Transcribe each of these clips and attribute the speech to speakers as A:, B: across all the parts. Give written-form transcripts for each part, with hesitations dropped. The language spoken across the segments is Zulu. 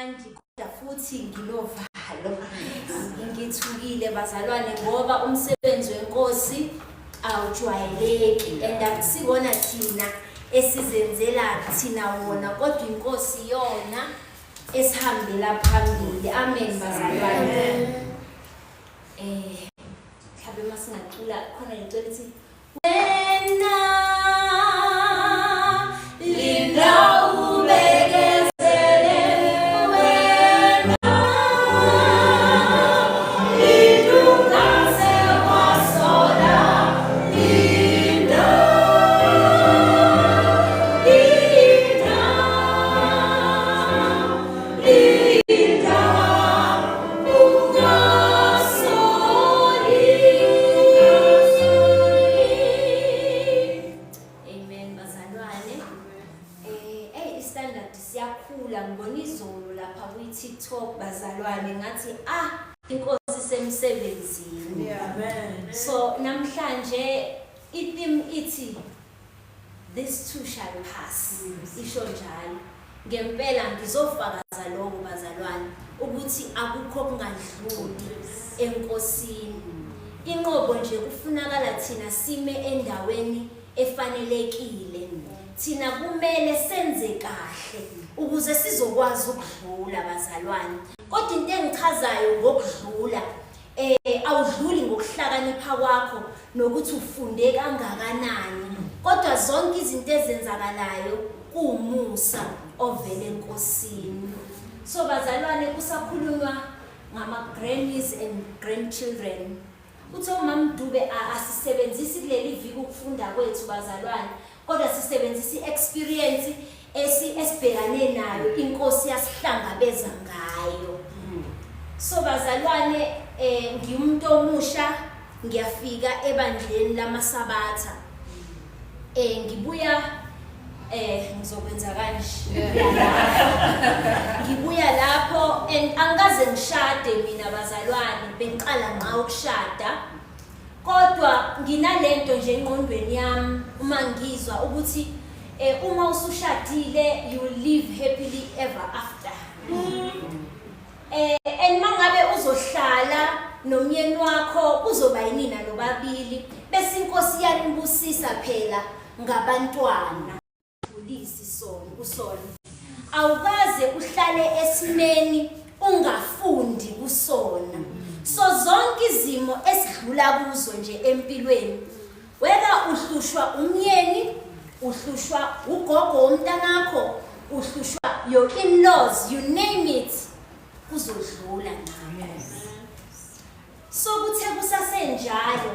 A: Kumnandi kodwa futhi nginovalo. Ngithukile bazalwane ngoba umsebenzi wenkosi awujwayeleki and akusikona thina esizenzela thina wona kodwa inkosi yona esihambela phambili. Amen bazalwane. Eh mhlawumbe masingacula khona lecela ithi wena linda ubekezele wena lindukaze wasola linda linda linda Amen bazalwane. Eh hey istandard siyakhula ngibona izolo lapha kwi TikTok bazalwane ngathi ah inkosi isemsebenzini. Amen. So namhlanje i theme ithi This too shall pass. Isho njalo. Ngempela ngizofakaza lokho bazalwane ukuthi akukho okungadluli enkosini. Inqobo nje kufunakala thina sime endaweni efanelekile. Thina kumele senze kahle ukuze sizokwazi ukudlula bazalwane. Kodwa into engichazayo ngokudlula Eh awudluli ngokuhlakanipha kwakho nokuthi ufunde kangakanani kodwa zonke izinto ezenzakalayo kuwumusa ovela enkosini. So bazalwane kusakhulunywa ngama grannies and grandchildren. Uthe umama Dube asisebenzisi kuleli viki ukufunda kwethu bazalwane kodwa sisebenzisa i-experience esi esibhekane nayo inkosi yasihlangabeza ngayo so bazalwane eh ngiwumuntu omusha ngiyafika ebandleni lamasabatha eh ngibuya eh ngizokwenza kanje ngibuya lapho and angikaze ngishade mina bazalwane bengiqala nqa ukushada Kodwa nginalento nje engqondweni yami uma ngizwa ukuthi eh, uma usushadile you will live happily ever after. Eh and mangabe uzohlala nomyeni wakho kuzoba yinina nobabili bese inkosi yanibusisa phela ngabantwana. Ungajabulisi sona kusona. Awukaze uhlale esimeni ungafundi kusona. So zonke izimo esidlula kuzo nje empilweni whether uhlushwa umyeni, uhlushwa ugogo womntanakho, uhlushwa your in-laws, you name it, kuzodlula nakho. So kuthe kusasenjalo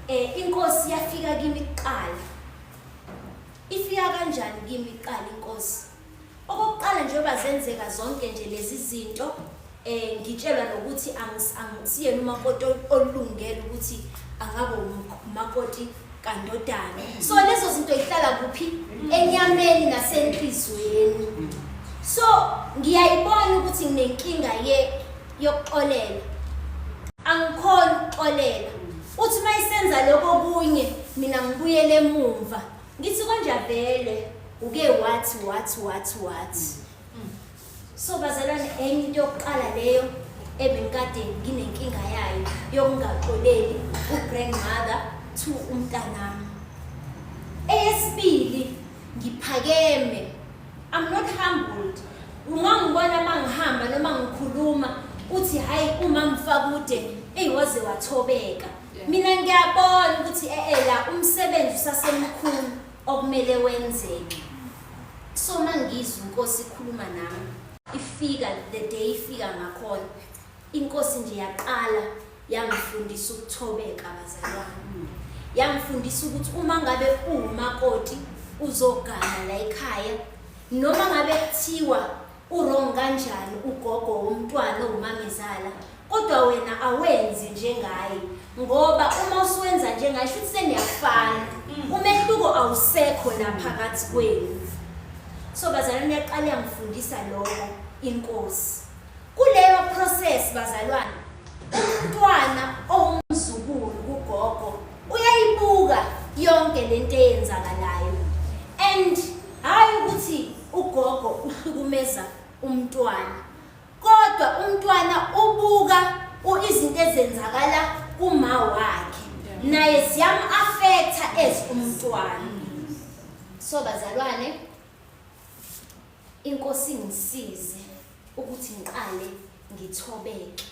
A: Eh inkosi yafika kimi kuqala. Ifika kanjani kimi kuqala inkosi? Okokuqala njengoba zenzeka zonke nje lezi zinto eh ngitshelwa nokuthi angisiyena umakoti olungele ukuthi angabe umakoti kandodana. So lezo zinto ihlala kuphi? Enyameni nasenhlizweni. So ngiyayibona ukuthi nginenkinga ye yokuxolela angikhoni ukuxolela uthi uma isenza lokho okunye mina ngibuyele emumva ngithi konje vele uke wathi wathi wathi wathi so bazalwane enye into yokuqala leyo ebengikade nginenkinga yayo yokungaxoleli ugrandmother to umntanami eyesibili ngiphakeme I'm not humbled. Ungangibona mangihamba noma ngikhuluma uthi hayi uma mfakude eyi waze wathobeka. Mina ngiyabona ukuthi eh eh la umsebenzi usasemkhulu okumele wenzeke. So mangizwa inkosi ikhuluma nami ifika the day ifika ngakhona Inkosi nje yaqala yangifundisa ukuthobeka bazalwane. Yangifundisa ukuthi uma ngabe uwumakoti uzogana la ekhaya noma ngabe kuthiwa urong kanjani ugogo womntwana owumamezala kodwa wena awenzi njengaye ngoba uma usuwenza njengaye shuthi seniyafana umehluko awusekho la phakathi kwenu so bazalwane yaqala yangifundisa lokho inkosi Kuleyo process bazalwane, umntwana owumzukulu kugogo uyayibuka yonke lento eyenzakalayo and hhayi ukuthi ugogo uhlukumeza umntwana. Kodwa umntwana ubuka izinto ezenzakala kuma wakhe, naye ziyam-affecta as umntwana. So bazalwane, inkosi ingisize ukuthi ngiqale ngithobeke.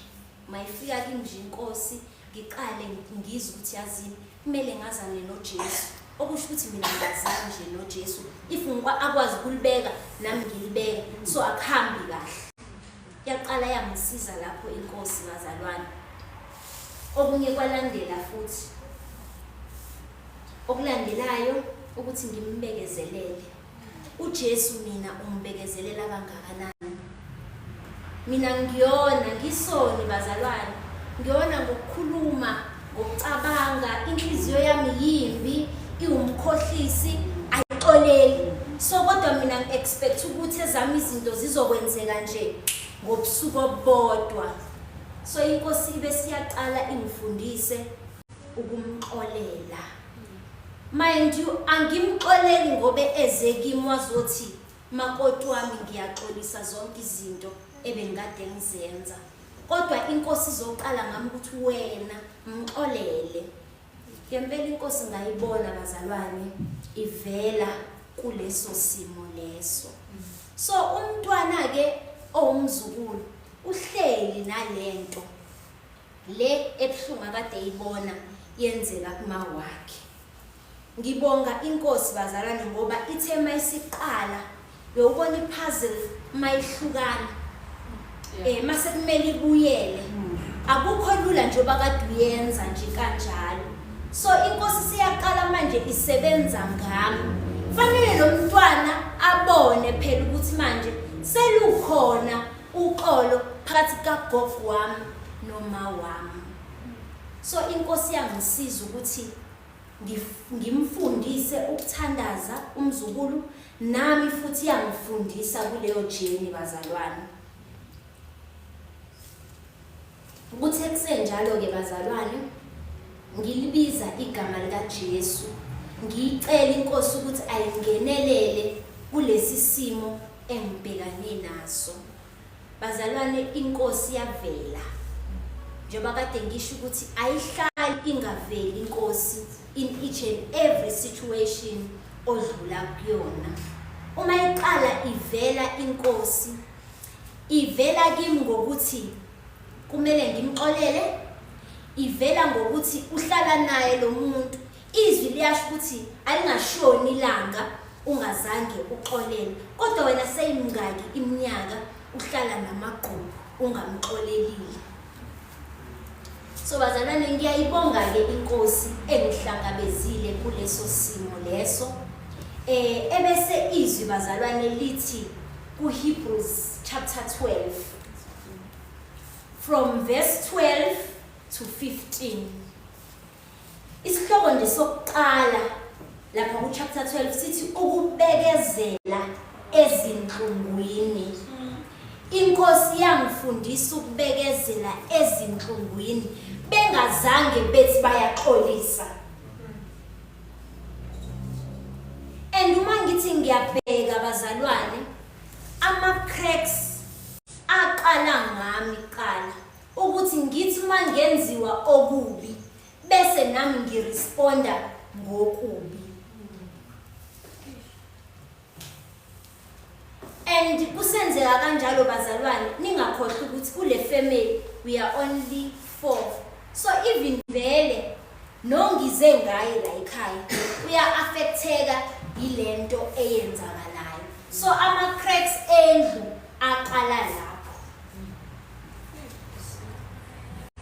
A: Mayifika kimi nje inkosi, ngiqale ngizwe ukuthi yazini, kumele ngazane noJesu. Okusho ukuthi mina ngazani nje noJesu. If akwazi ukulibeka, nami ngilibeke. So akuhambi kahle. Yaqala yangisiza lapho inkosi bazalwane. Okunye kwalandela futhi. Okulandelayo ukuthi ngimbekezelele. UJesu mina ungibekezelela kangakanani? Mina ngiyona, ngisoni bazalwane. Ngiyona ngokukhuluma, ngokucabanga, inhliziyo yami yimbi, iwumkhohlisi, ayixoleli. So kodwa mina ngi-expect ukuthi ezami izinto zizokwenzeka nje ngobusuku obubodwa. So inkosi ibe siyaqala ingifundise ukumxolela. Mind you, angimxoleli ngoba eze kimi wazothi makoti wami ngiyaxolisa zonke izinto ebengikade ngizenza. Kodwa inkosi izoqala ngami ukuthi wena mxolele. Ngempela inkosi ngayibona bazalwane ivela kuleso simo leso. So umntwana ke owumzukulu uhleli nalento le ebuhlungu akade eyibona yenzeka kuma wakhe. Ngibonga inkosi bazalwane ngoba ithe mayisiqala bewubona ipuzzle mayihlukana mase kumele ibuyele, akukho lula njengoba kade uyenza nje kanjalo. So inkosi siyaqala manje isebenza ngami. Fanele lo mntwana abone phela ukuthi manje selukhona uxolo phakathi kagogo wami noma wami. So inkosi yangisiza ukuthi ngimfundise ukuthandaza umzukulu, nami futhi yangifundisa kuleyo journey bazalwane. Kuthe kusenjalo-ke bazalwane, ngilibiza igama likaJesu, ngiyicela inkosi ukuthi ayingenelele kulesi simo engibhekane naso. Bazalwane, inkosi yavela. Njengoba kade ngisho ukuthi ayihlali ingaveli inkosi in each and every situation odlula kuyona. Uma iqala ivela inkosi, ivela kimi ngokuthi kumele ngimxolele, ivela ngokuthi uhlala naye lo muntu. Izwi liyasho ukuthi alingashoni ilanga ungazange uxolele, kodwa wena seyimingaki iminyaka uhlala namagqubu ungamxolelile. So bazalwane, ngiyayibonga-ke inkosi engihlangabezile kuleso simo leso. Ebese izwi bazalwane lithi kuHebrews chapter 12 from verse 12 to 15. Isihloko nje sokuqala lapha ku chapter 12 sithi ukubekezela ezinhlungwini. Inkosi yangifundisa ukubekezela ezinhlungwini bengazange bethi bayaxolisa. And uma ngithi ngiyabheka bazalwane, ama cracks aqala ngami kuqala ukuthi ngithi uma ngenziwa okubi bese nami ngiresponda ngokubi. And kusenzeka kanjalo bazalwane, ningakhohlwa ukuthi kule family we are only 4. So even vele nongize ngaye la ekhaya uya-affecteka yilento eyenzakalayo. So ama-cracks endlu aqala lapho.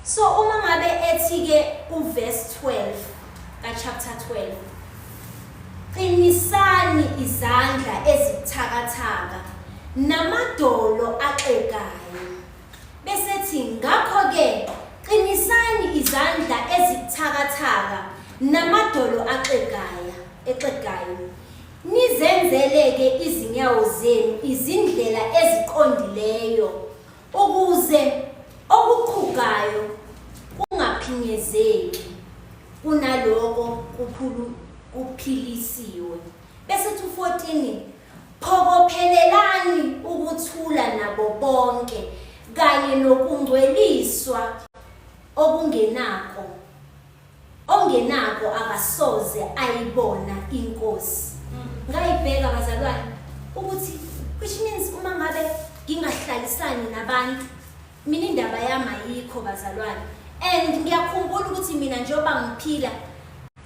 A: So uma ngabe ethi-ke uverse 12 ka-chapter 12, qinisani izandla ezibuthakathaka namadolo axegayo. Bese ethi ngakho-ke qinisani izandla ezibuthakathaka namadolo axegaya, exegayo. Nizenzele-ke izinyawo zenu izindlela eziqondileyo, ukuze okuqhugayo kungaphinyezeki, kunaloko kuphilisiwe. Bese ethi u-14, phokophelelani ukuthula nabo bonke kanye nokungcweliswa okungenako ongenako akasoze ayibona inkosi. Ngayibheka bazalwane ukuthi which means uma ngabe ngingahlalisani nabantu mina indaba yami ayikho bazalwane. And ngiyakhumbula ukuthi mina njengoba ngiphila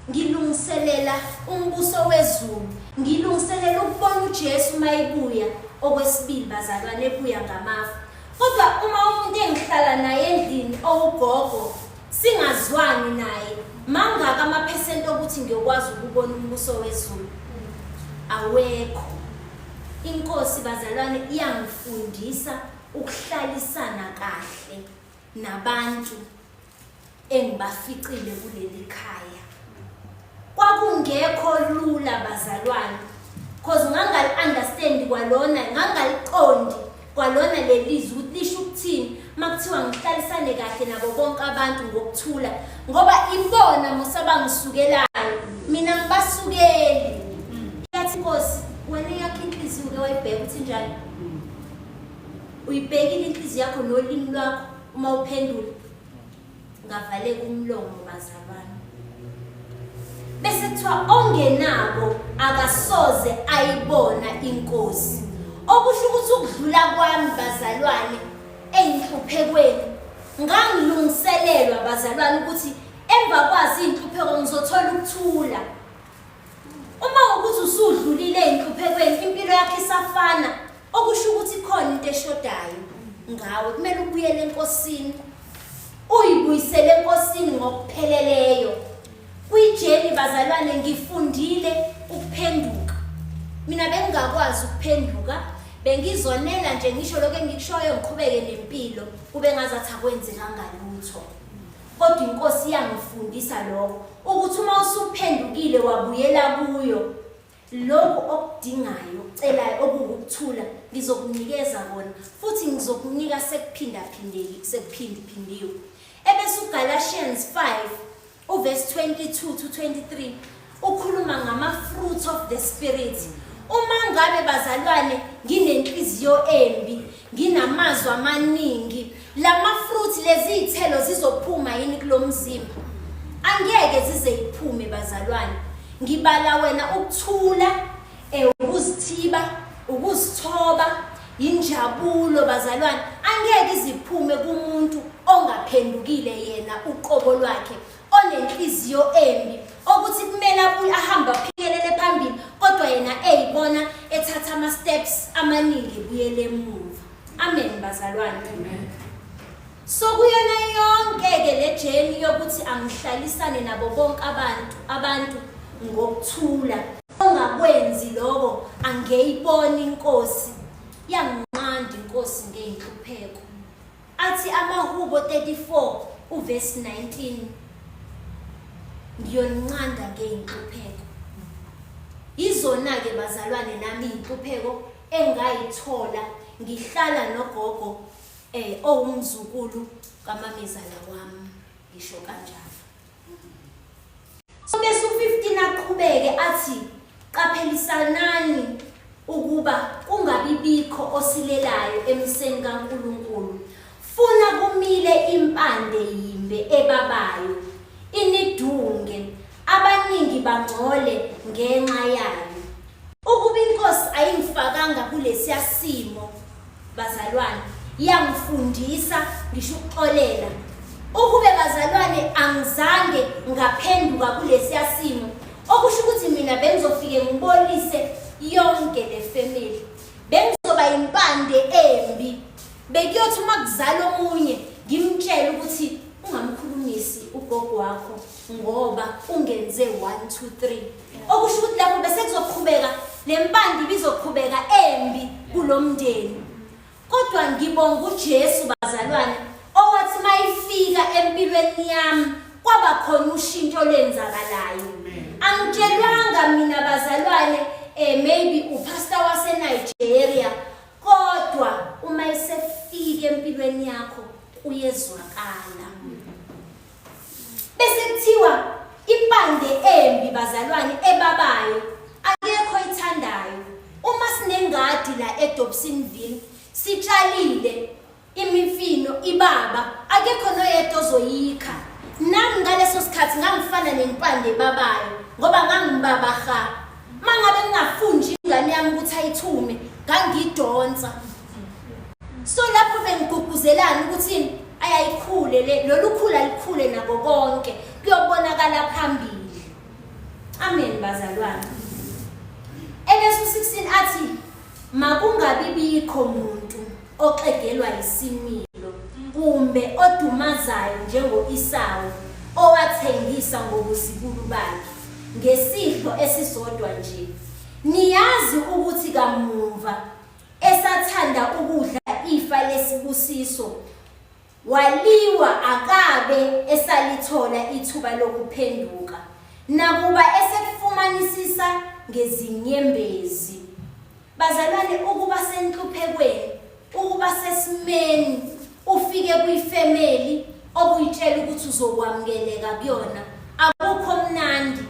A: ngilungiselela umbuso wezulu, ngilungiselela ukubona uJesu uma ebuya okwesibili bazalwane ebuya ngamafu. Kodwa uma umuntu engihlala naye endlini owugogo singazwani naye mangaka amaphesenti okuthi ngiyokwazi ukubona umbuso wezulu? Awekho. Inkosi bazalwane iyangifundisa ukuhlalisana kahle nabantu engibaficile kuleli khaya. Kwakungekho lula bazalwane cause ngangali understand kwalona ngangaliqondi kwalona lelizwi ukuthi lisho ukuthini makuthiwa ngihlalisane kahle nabo bonke abantu ngokuthula ngoba ibona musabangisukelayo mina ngibasukeli yathi inkosi wena yakho inhliziyo uke wayibheka ukuthi njani uyibhekile inhliziyo yakho nolimi lwakho uma uphendula ngavaleka umlomo bazalwane bese kuthiwa ongenako akasoze ayibona inkosi okusho ukuthi ukudlula kwami bazalwane eyinhluphekweni ngangilungiselelwa bazalwane ukuthi emva kwazi inhlupheko ngizothola ukuthula Uma ukuthi usudlulile ey'nhluphekweni impilo yakho isafana okusho ukuthi khona into eshodayo ngawe kumele ubuyele enkosini uyibuyisele enkosini ngokupheleleyo kwijeni bazalwane ngifundile ukuphenduka mina bengingakwazi ukuphenduka bengizonela nje ngisho lokho engikushoyo ngiqhubeke nempilo kube ngazathi akwenzekanga lutho Kodwa iNkosi yangifundisa lokho ukuthi uma usuphendukile wabuyela kuyo lokhu okudingayo okucelayo okuwukuthula ngizokunikeza kona futhi ngizokunika sekuphindaphindeki sekuphindiphindiwe. Ebese uGalatians 5 uverse 22 to 23 ukhuluma ngama fruits of the spirit. Uma ngabe bazalwane nginenhliziyo embi, nginamazwi amaningi, lama fruit lezi iy'thelo zizophuma yini kulomzimba? Angeke zize iphume bazalwane. Ngibala wena ukuthula, ukuzithiba, ukuzithoba, injabulo bazalwane, angeke iziphume kumuntu ongaphendukile yena uqobo lwakhe. onenhliziyo embi okuthi kumele abuye ahambe aphikelele phambili kodwa yena eyibona ethatha ama steps amaningi ebuyele emuva. Amen bazalwane. So kuyona yonke ke le journey yokuthi angihlalisane nabo bonke abantu abantu ngokuthula. Ongakwenzi lokho angeyibona inkosi. Yanginqanda inkosi ngeyinhlupheko. Athi amaHubo 34 uvesi 19 ngiyoninqanda ngey'nhlupheko. Yizona-ke bazalwane nami iy'nhlupheko engayithola ngihlala nogogo eh owumzukulu kamamezala wami ngisho kanjalo. So bese u-15 aqhubeke athi qaphelisanani ukuba kungabi bikho osilelayo emseni kaNkulunkulu funa kumile impande yimbe ebabayo inidunge abaningi bangcole ngenxa yayo. Ukuba inkosi ayingifakanga kulesiya simo bazalwane yangifundisa ngisho ukuxolela ukube bazalwane angizange ngaphenduka kulesiya simo okusho ukuthi mina bengizofike ngibolise yonke le family bengizoba impande embi bekuyothi uma kuzala omunye ngimtshele ukuthi ungamkhulumisi ugogo wakho ngoba ungenze 1 2 3 okusho ukuthi lapho bese kuzoqhubeka le mpande ibizoqhubeka embi kulo mndeni kodwa ngibonga uJesu bazalwane owathi mayifika empilweni yami kwaba khona ushintsho lenzakalayo angitshelwanga mina bazalwane eh maybe upastor wase Nigeria kodwa uma isefika empilweni yakho kuyezwakala Bese kuthiwa impande embi bazalwane ebabayo akekho oyithandayo. Uma sinengadi la eDobsonville sitshalile imifino ibaba akekho noyedwa ozoyikha. Nami ngaleso sikhathi ngangifana nempande ebabayo ngoba ngangibaba ha. Mangabe ngingafunji ingane yami ukuthi ayithume ngangidonsa. So lapho bengigqugquzelana ukuthi ayayikhule le lolu khula likhule nako konke kuyobonakala phambili. Amen bazalwane. Ebese u-16 athi makungabi bikho muntu oxegelwa yisimilo kumbe odumazayo njengo-Isawu owathengisa ngobuzibulo bakhe ngesidlo esisodwa nje. Niyazi ukuthi kamumva esathanda ukudla ifa lesibusiso Waliwa akabe esalithola ithuba lokuphenduka, nakuba esekufumanisisa ngezinyembezi. Bazalwane, ukuba senhluphekweni, ukuba sesimeni, ufike kwifemeli obuyitshela ukuthi uzokwamukeleka kuyona, akukho mnandi.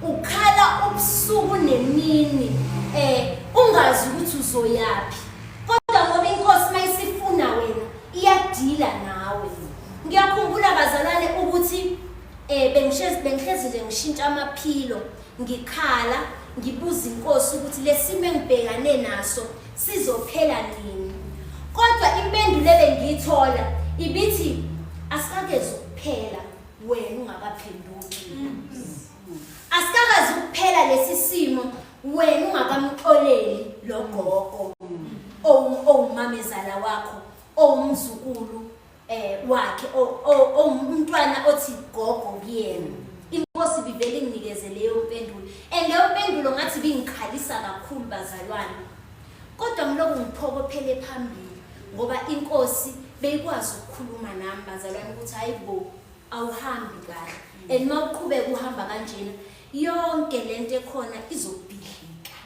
A: Ukhala ubusuku nemini, ungazi ukuthi uzoyaphi. Kodwa ngoba iNkosi mayisifuna wena, iyadila nawe. Ngiyakhumbula bazalwane ukuthi bengihlezi bengihlezi nje ngishintsha amaphilo, ngikhala, ngibuza iNkosi ukuthi lesimo engibhekane naso sizophela nini. Kodwa impendulo ebengiyithola ibithi asikakezi ukuphela wena ungakaphenduki. Asikakazi ukuphela lesi simo wena ungakamxoleli lo gogo owumamezala wakho owumzukulu wakhe owumntwana othi gogo kuyena. Inkosi ibivele inginikeze leyo mpendulo and leyo mpendulo ngathi bingikhalisa kakhulu bazalwane, kodwa ngiloku ngiphokophele phambili ngoba inkosi beyikwazi ukukhuluma nami bazalwane ukuthi hayi bo, awuhambi kahle and uma uqhubeka uhamba kanjena yonke lento ekhona izobhidlika.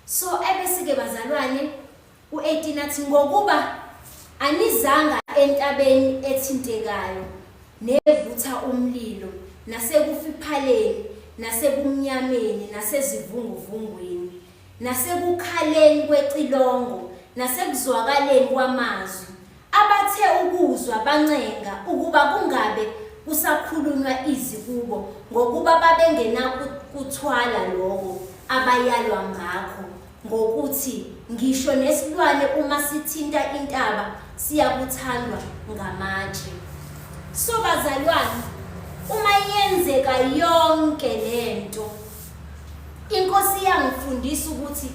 A: So ebese-ke bazalwane u-18 athi ngokuba anizanga entabeni ethintekayo nevutha umlilo nasekufiphaleni nasebumnyameni nasezivunguvungwini nasekukhaleni kwecilongo nasekuzwakaleni kwamazwi abathe ukuzwa bancenga ukuba kungabe kusakhulunywa izwi kubo, ngokuba babengenakuthwala lokho abayalwa ngakho, ngokuthi, Ngisho nesilwane uma sithinta intaba siyakuthandwa ngamatshe. So bazalwane, uma yenzeka yonke lento, iNkosi yangifundisa ukuthi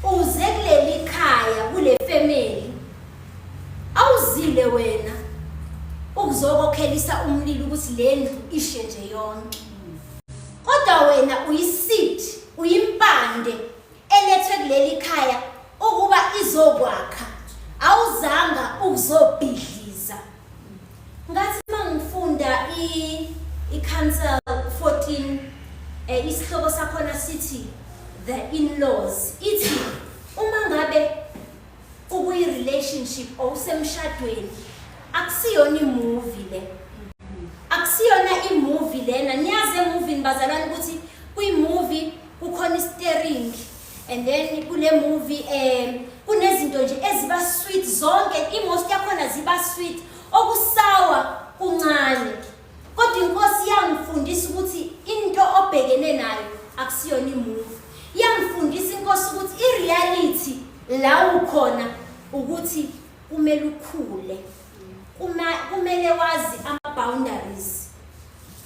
A: uze kuleli khaya, kule family, awuzile wena ukuzokokhelisa umlilo ukuthi le ndlu ishe nje yonke, kodwa wena uyiseed, uyimpande elethwe kuleli khaya ukuba izokwakha, awuzanga ukuzobhidliza. Ngathi mangifunda i-Counsel 14, isihloko sakhona sithi The In-Laws, ithi uma ngabe ukuyi-relationship or usemshadweni, akusiyona imovie le, akusiyona imovie lena. Niyazi emovini bazalwane ukuthi kwi-movie kukhona i-steering and then kule movie kunezinto nje eziba sweet zonke, i-most yakhona ziba sweet, okusawa kuncane. Kodwa inkosi yangifundisa ukuthi into obhekene nayo akusiyona imovie. Yangifundisa inkosi ukuthi i-reality la ukhona ukuthi kumele ukhule, kumele wazi ama-boundaries,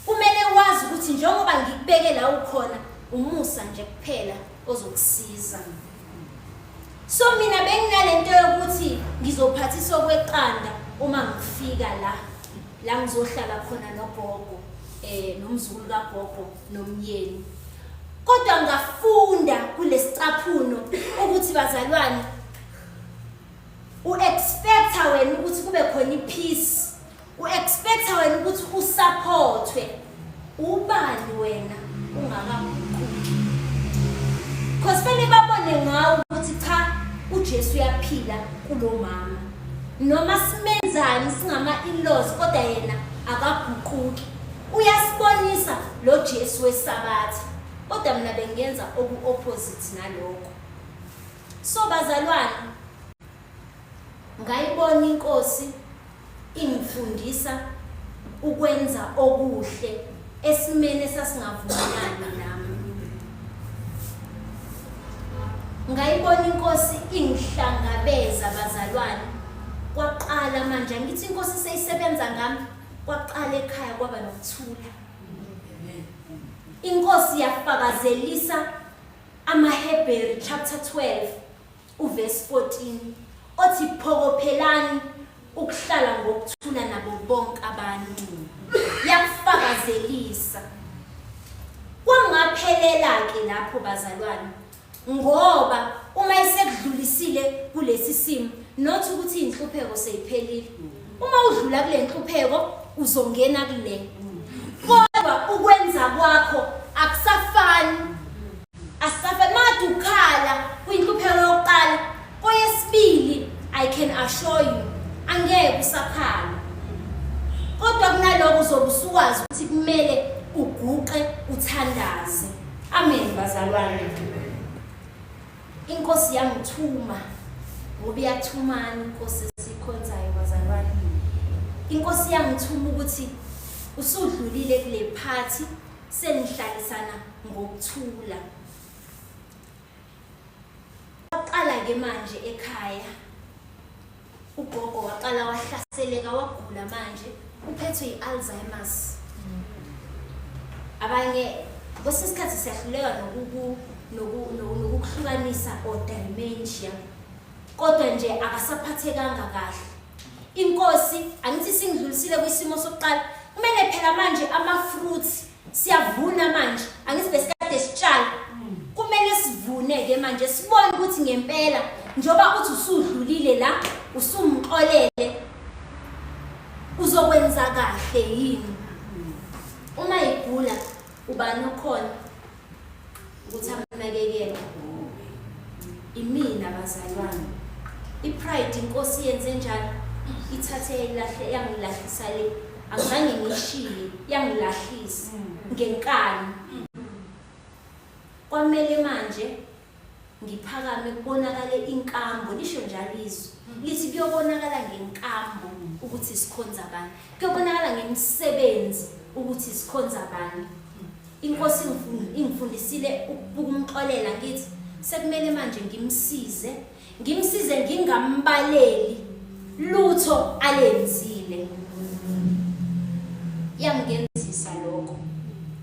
A: kumele wazi ukuthi njengoba ngikubeke la ukhona, umusa nje kuphela ozokusiza. So mina benginalento yokuthi ngizophathiswa kweqanda uma ngifika la la ngizohlala khona nogogo nomzukulu kagogo nomyeni. Kodwa ngafunda kulesicaphuno ukuthi bazalwane, u-expecta wena ukuthi kube khona i-peace, u-expecta wena ukuthi usupportwe ubani wena ungakaguquki, cause fanele babone ngawe ukuthi cha, uJesu uyaphila kulo mama, noma simenzani singama-in-laws, kodwa yena akaguquki, uyasibonisa lo Jesu wesabatha. Kodwa mina bengenza oku-opposite nalokho. So bazalwane, ngayibona inkosi ingifundisa ukwenza okuhle esimeni esasingavumelani nami. Ngayibona inkosi ingihlangabeza bazalwane. Kwaqala manje angithi inkosi seyisebenza ngami, kwaqala ekhaya kwaba nokuthula. Inkosi yafakazelisa amaHebheru chapter 12 uvesi 14 othi phokophelani ukuhlala ngokuthula nabo bonke abantu. Yakufakazelisa. Kwangaphelela-ke lapho bazalwane ngoba uma isekudlulisile kulesi simo not ukuthi inhlupheko seyiphelile. Uma udlula kule nhlupheko uzongena kule. Kodwa ukwenza kwakho akusafani. Asisafani makade ukhala kwinhlupheko yokuqala kweyesibili I can assure you angeke usakhala. Kodwa kunaloko uzobe usukwazi ukuthi kumele uguqe uthandaze. Amen bazalwane. Inkosi yangithuma ngoba iyathumana inkosi esikhonzayo bazalwane. Inkosi yangithuma ukuthi usudlulile kule phathi senihlalisana ngokuthula. Waqala ke manje ekhaya ugogo waqala wahlaseleka wagula manje uphethwe i-Alzheimer's. Abanye kwesinye isikhathi siyahluleka nokukuhlukanisa or dementia kodwa nje akasaphathekanga kahle. Inkosi angithi singidlulisile kwisimo sokuqala kumele phela manje ama-fruits siyavuna manje angithi besikade sitshala kumele sivune-ke manje sibone ukuthi ngempela njengoba uthi usudlulile la usumxolele uzokwenza kahle yini uma igula ubani okhona ukuthi amnakekele imina bazalwane ipride inkosi yenze njani ithathe yayilahle yangilahlisa le angizange ngishiye yangilahlisa ngenkani kwamele manje ngiphakame kubonakale inkambo lisho njalo izwi lithi kuyobonakala ngenkambo ukuthi sikhonza bani kuyobonakala ngemisebenzi ukuthi sikhonza bani Inkosi ingifundisile ukumxolela ngithi sekumele manje ngimsize ngimsize ngingambaleli lutho alenzile yangenzisa lokho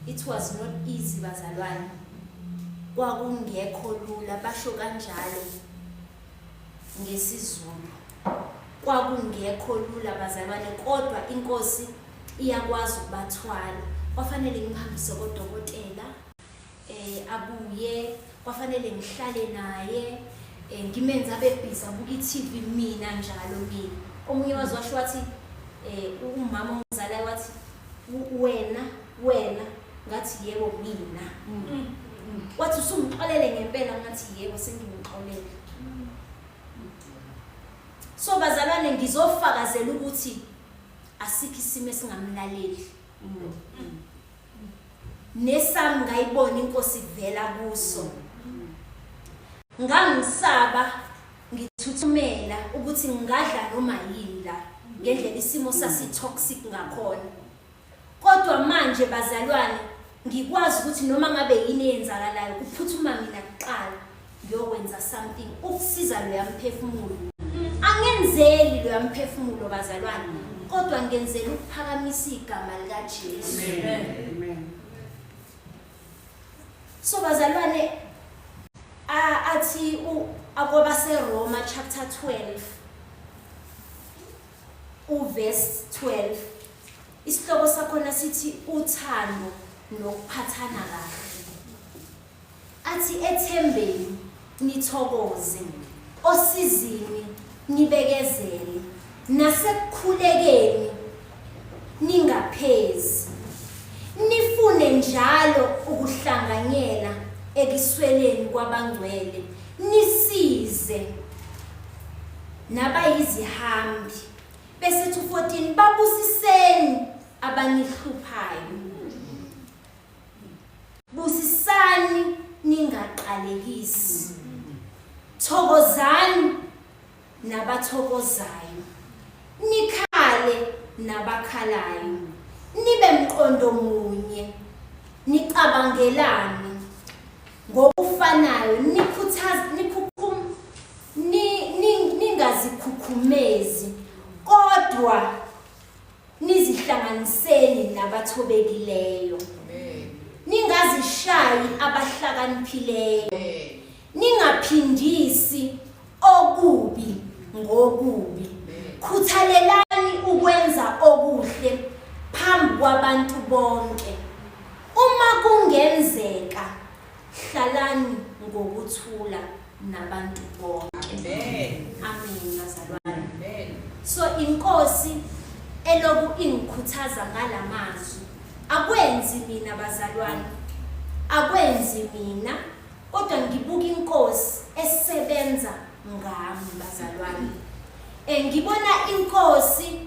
A: it was not easy bazalwane kwakungekho lula basho kanjalo ngesiZulu kwakungekho lula bazalwane kodwa inkosi iyakwazi ukubathwala kwafanele ngimhambise kodokotela eh abuye kwafanele ngihlale naye eh, ngimenze abe busy abuke i-TV mina njalo mina omunye wazi washo wathi eh umama ongizalayo wathi wena wena ngathi yebo mina mm. wathi usungixolele ngempela ngathi yebo sengimxolele so bazalwane ngizofakazela ukuthi asikho isimo esingamlaleli nesami ngayibona inkosi ivela kuso ngangisaba ngithuthumela ukuthi ngingadla noma yini la ngendlela isimo sasi-toxic ngakhona kodwa manje bazalwane ngikwazi ukuthi noma ngabe yini eyenzakalayo kuphuthuma mina kuqala ngiyokwenza something ukusiza loya mphefumulo angenzeli loya mphefumulo bazalwane kodwa ngenzela ukuphakamisa igama likaJesu amen so bazalwane athi akwabaseRoma chapter 12 uverse 12 isihloko sakhona sithi uthando nokuphathana kahle Athi ethembeni nithokoze, osizini nibekezele, nasekukhulekeni ningaphezi. Nifune njalo ukuhlanganyela ekusweleni kwabangcwele, nisize nabayizihambi. Bese ethi u-14 babusiseni abanihluphayo. Busisani ningaqalekisi. Thokozani nabathokozayo. Nikhale nabakhalayo. Nibe mqondo munye. Nicabangelane ngokufanayo nikhuthaza nikhukhum ningazikhukhumezi kodwa Nizihlanganiseni nabathobekileyo. Ningazishayi abahlakaniphileyo. Ningaphindisi okubi ngokubi. Khuthalelani ukwenza okuhle phambi kwabantu bonke. Uma kungenzeka, hlalani ngokuthula nabantu bonke.
B: Amen.
A: Amen bazalwane.
B: Amen.
A: So inkosi eloku ingikhuthaza ngalamazwi. Akwenzi mina bazalwane. Akwenzi mina kodwa ngibuka inkosi esebenza ngami bazalwane. Eh ngibona inkosi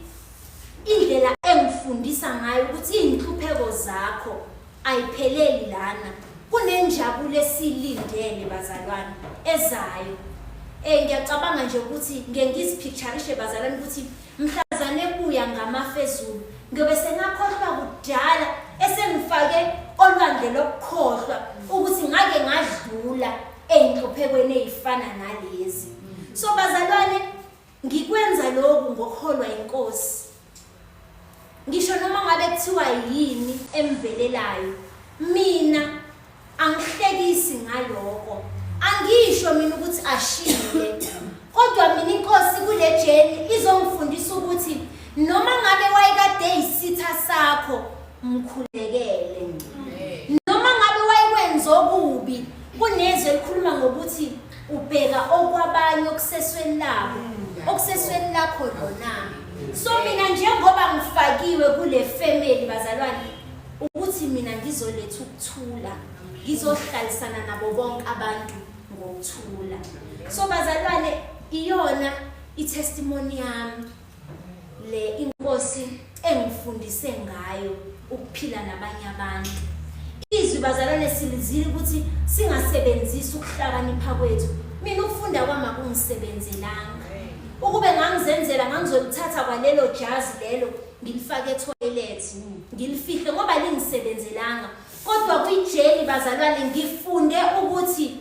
A: indlela engifundisa ngayo ukuthi izinhlupheko zakho Ayipheleli lana. Kunenjabulo esiyilindele bazalwane ezayo. Eh ngiyacabanga nje ukuthi ngeke ngizipicturishe bazalwane ukuthi mhlazane ebuya ngamafu ezulu ngiyobe sengakhohlwa kudala esengifake olwandle lokukhohlwa ukuthi ngake ngadlula ey'nhluphekweni ey'fana nalezi. So bazalwane ngikwenza lokhu ngokuholwa inkosi. Ngisho noma ngabe kuthiwa yini emvelelayo, mina angihlekisi ngaloko. Angisho mina ukuthi ashile, kodwa mina inkosi kule jeni izongifundisa ukuthi noma ngabe wayekade eyisitha sakho, mkhulekele. Noma ngabe wayekwenza okubi, kunezwi elikhuluma ngokuthi ubheka okwabanye okusesweni labo, okusesweni lakho lona. So mina njengoba ngifakiwe kule family bazalwane ukuthi mina ngizoletha ukuthula, ngizohlalisana nabo bonke abantu ngokuthula. So bazalwane iyona i-testimony yami le inkosi engifundise ngayo ukuphila nabanye abantu. Izwi bazalwane silizile ukuthi singasebenzisi ukuhlakanipha kwethu. Mina ukufunda kwami akungisebenzelanga. Ukube ngangizenzela ngangizolithatha kwalelo jazi lelo ngilifake etoilet ngilifihle ngoba lingisebenzelanga. Kodwa kwijeni bazalwane ngifunde ukuthi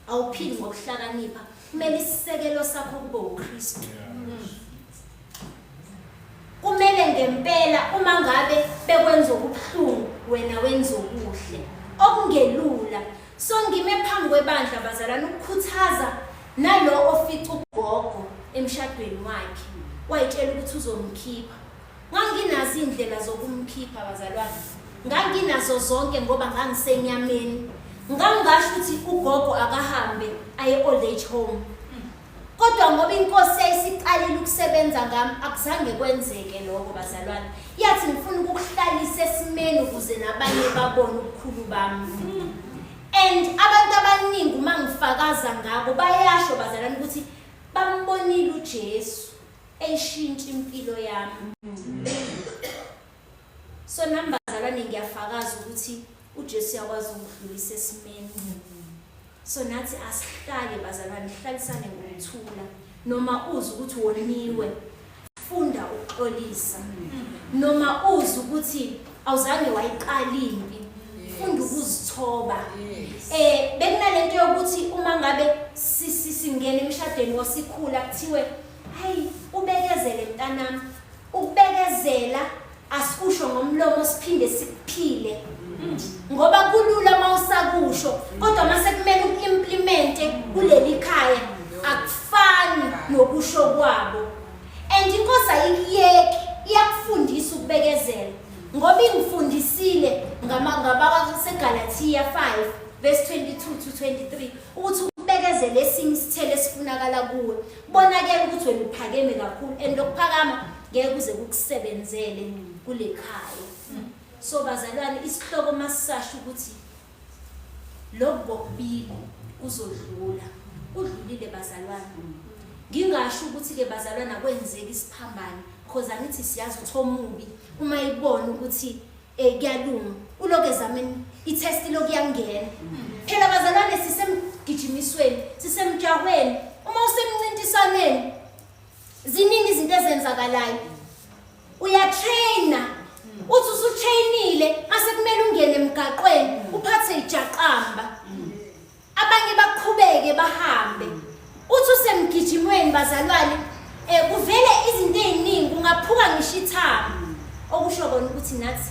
A: awuphili ngokuhlakanipha, kumele isisekelo sakho kube uKristu. Kumele ngempela uma ngabe bekwenza okubuhlungu wena wenza okuhle okungelula. So ngime phambi kwebandla bazalwane ukukhuthaza nalo ofica ugogo emshadweni wakhe wayitshela ukuthi uzomkhipha. Nganginazo iy'ndlela zokumkhipha bazalwane. Nganginazo zonke ngoba ngangisenyameni. Ngangingasho ukuthi ugogo akahambe aye old age home. Kodwa ngoba inkosi yayisiqalile ukusebenza ngami akuzange kwenzeke lokho bazalwane. Yathi ngifuna ukukuhlalisa esimeni ukuze nabanye babone ubukhulu bami. And abantu abaningi uma ngifakaza ngabo bayasho bazalwane ukuthi bambonile uJesu eyishintsha impilo yami. So nami bazalwane ngiyafakaza ukuthi uJesu uyakwazi ukudlulisa esimeni. So nathi asihlale bazalwane, sihlalisane ngokuthula. Noma uze ukuthi woniwe, funda ukuxolisa. Noma uze ukuthi awuzange wayiqala impi, funda ukuzithoba. Eh bekunalento yokuthi uma ngabe singena emshadweni wasikhula kuthiwe hayi ubekezele mntanami. Ukubekezela asikusho ngomlomo siphinde sikuphile ngoba kulula uma usakusho kodwa uma sekumele uku-implemente kuleli khaya akufani nokusho kwabo and inkosi ayikuyeki iyakufundisa ukubekezela ngoba ingifundisile ngabakwaseGalathiya 5 verse 22 to 23 ukuthi ukubekezela esinye isithelo esifunakala kuwe Kubonakele ukuthi wena uphakeme kakhulu and lokuphakama ngeke kuze kukusebenzele kule khaya. So bazalwane isihloko masisasho ukuthi lokhu kokubili kuzodlula. Kudlulile bazalwane. Ngingasho ukuthi ke bazalwane akwenzeki isiphambano because angithi siyazi ukuthi omubi uma ibona ukuthi eh kuyalunga ulokhu ezama I-test lokuyangena. Phela bazalwane sisemgijimisweni, sisemjahweni. Uma usemncintiswaneni ziningi izinto ezenzakalayo. Uyatraina. Uthi usutrainile mase kumele ungene emgaqweni uphathe ijaqamba. Abanye baqhubeke bahambe. Uthi usemgijimweni bazalwane eh kuvele izinto eziningi ungaphuka ngisho ithambo. Okusho kona ukuthi nathi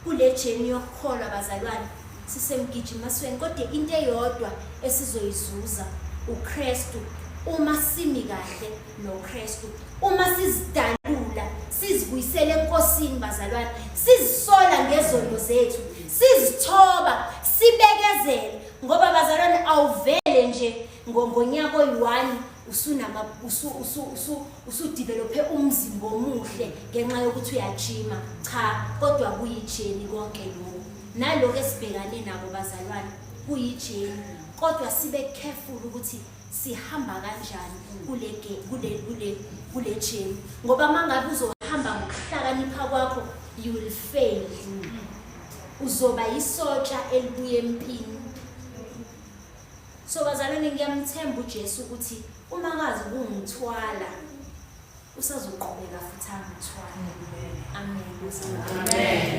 A: kule journey yokukholwa bazalwane sisemgijimasweni kodwa into eyodwa esizoyizuza uKristu uma simi kahle noKristu uma sizidalula sizibuyisele eNkosini bazalwane sizisola ngezono zethu sizithoba sibekezele ngoba bazalwane awuvele nje ngonyaka oyi-one usunama usu usu usu usudevelophe umzimba omuhle ngenxa yokuthi uyajima cha kodwa kuyijeni konke lokhu naloko esibhekane nabo bazalwane kuyijeni kodwa sibe careful ukuthi sihamba kanjani kule kule kule kule journey ngoba mangabe uzohamba ngokuhlakanipha kwakho you will fail uzoba yisotsha elibuye empini so bazalwane ngiyamthemba uJesu ukuthi uma kazi ukungithwala usazoqhubeka futhi angithwale amen amen.